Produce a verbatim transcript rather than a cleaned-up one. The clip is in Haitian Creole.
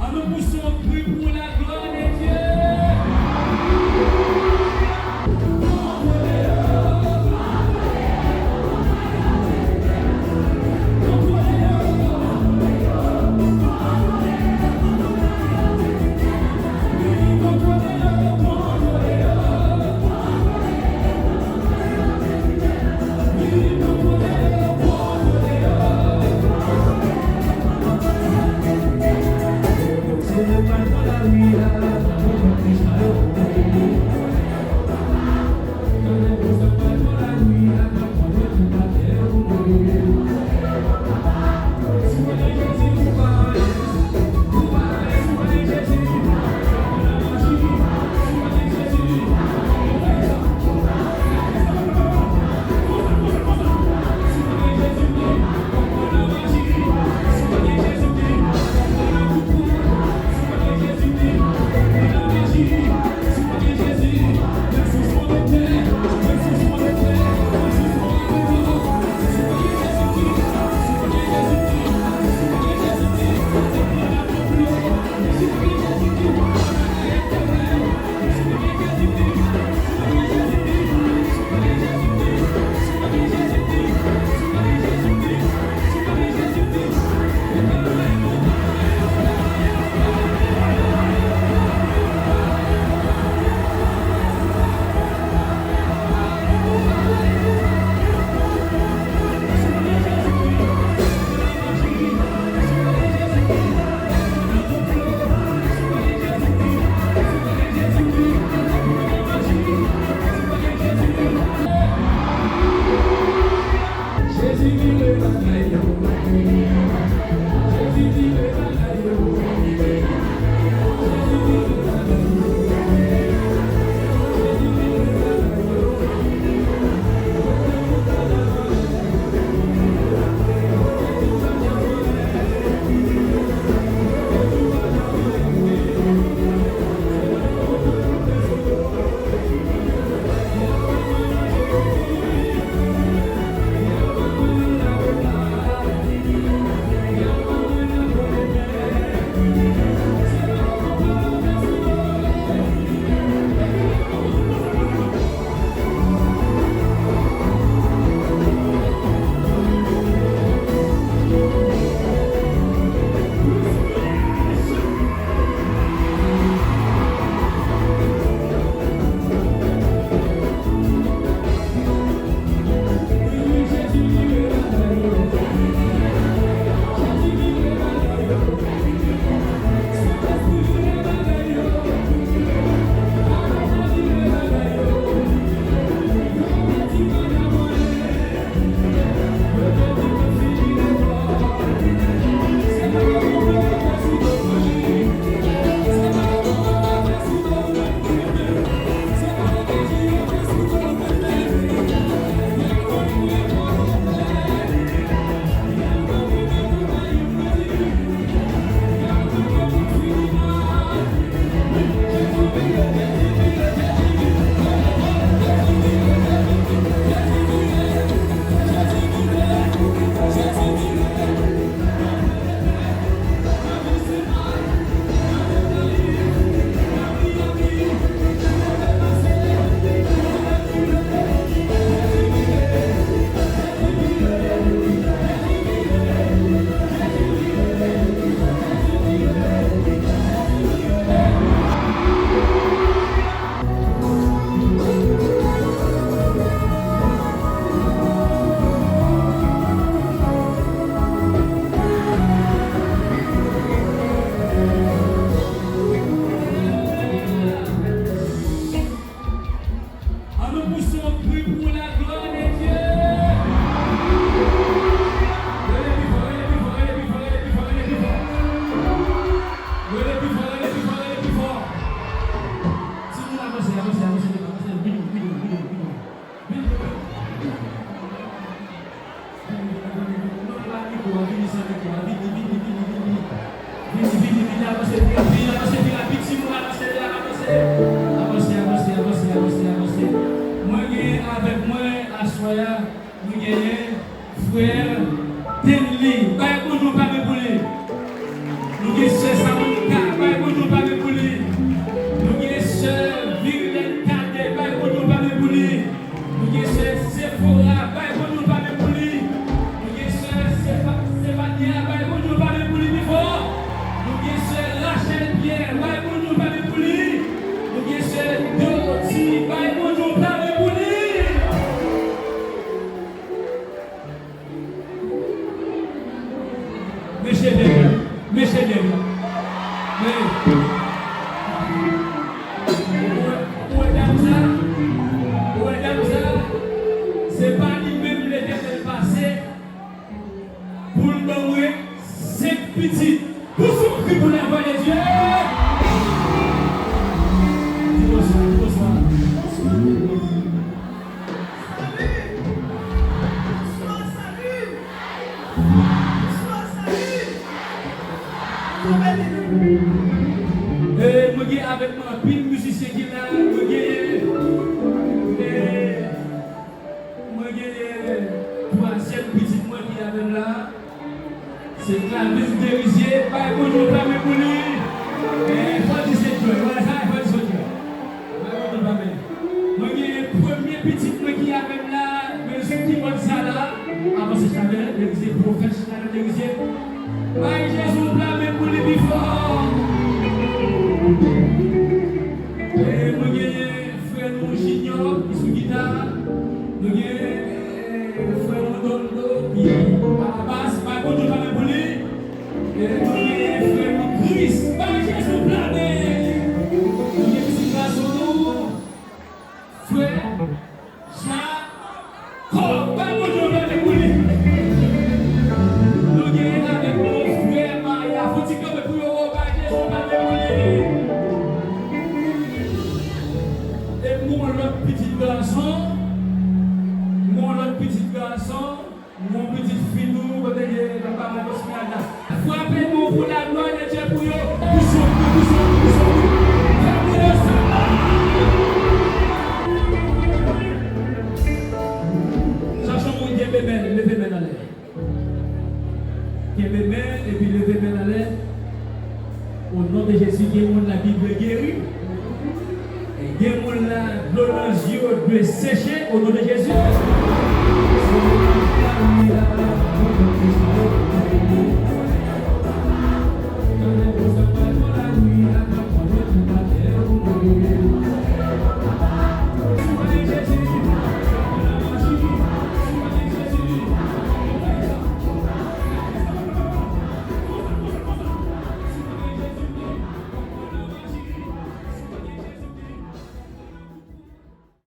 An nou pouse yon kri pou la glwa de Dye. An nou pouse yon kri pou la glwa de Dye. Rele pi fò, rele pi fò, rele pi fò, rele pi fò, rele pi fò. Rele pi fò, rele pi fò, rele pi fò. Timoun avanse, avanse, avanse, avanse, vini, vini, vini, vini. Vini, vini. Vini, vini, vini, vini. Non, pa mikwo a, vini san mikwo a. Vini, vini, vini, vini. Vini, vini, vini, avanse pi rapid, avanse pi rapid, timoun, avanse la, avanse. Avanse, avanse, avanse, avanse, avanse. Mwen genyen avèk mwen aswè a, mwen genyen frè Denly. Bay bon non pa gen pou li. Nou gen sè Samantha. Dye! Di bonswa, di bonswa. Bonswa, salut! Bonswa, salut! Bonswa, salut! Mwen gen avèk mwen anpil mizisyen ki la, mwen gen, eh, mwen gen twazyèm pitit mwen ki avè m la. Se Clavis Derizier, bay Bondye yon pla men pou li. Eh, fò di se Dye, wè sa, fò di se Dye. Bay Bondye yon pla men. Mwen gen premye pitit mwen ki avè m la, men sou kibòd sa la. Avan se Chanel Derizier, pwofèt Chanel Derizier. Bay Jezi yon pla men pou li pi fò. Eh, mwen gen frè nou Junior ki sou gita. Nou gen, eh, frè nou Dondo ki a la bas. Bay Bondye yon pla men pou li. E nou gen frè nou Chris. Bay Jezi yon pla men. Nou gen pitit gason nou, frè Jacob. Bay Bondye yon pla men pou li. Nou gen avèk nou frè Maya. Fò ti kanpe pou yo, bay Jezi yon pla men pou li. E m gen yon lòt pitit gason. M gen yon lòt pitit gason. Mon pitit fi tou, kote l ye, nan paran Esmeralda. Frape men w pou laglwa de Dye pou yo. Pou son, pou son, pou son. Frape yo sèlman. Chache yon moun kenbe men, leve men anlè. Kenbe men, epi leve men anlè. O non de Jezi, gen moun la ki dwe geri. Gen moun la, dlo nan zye yo dwe seche, o non de Jezi.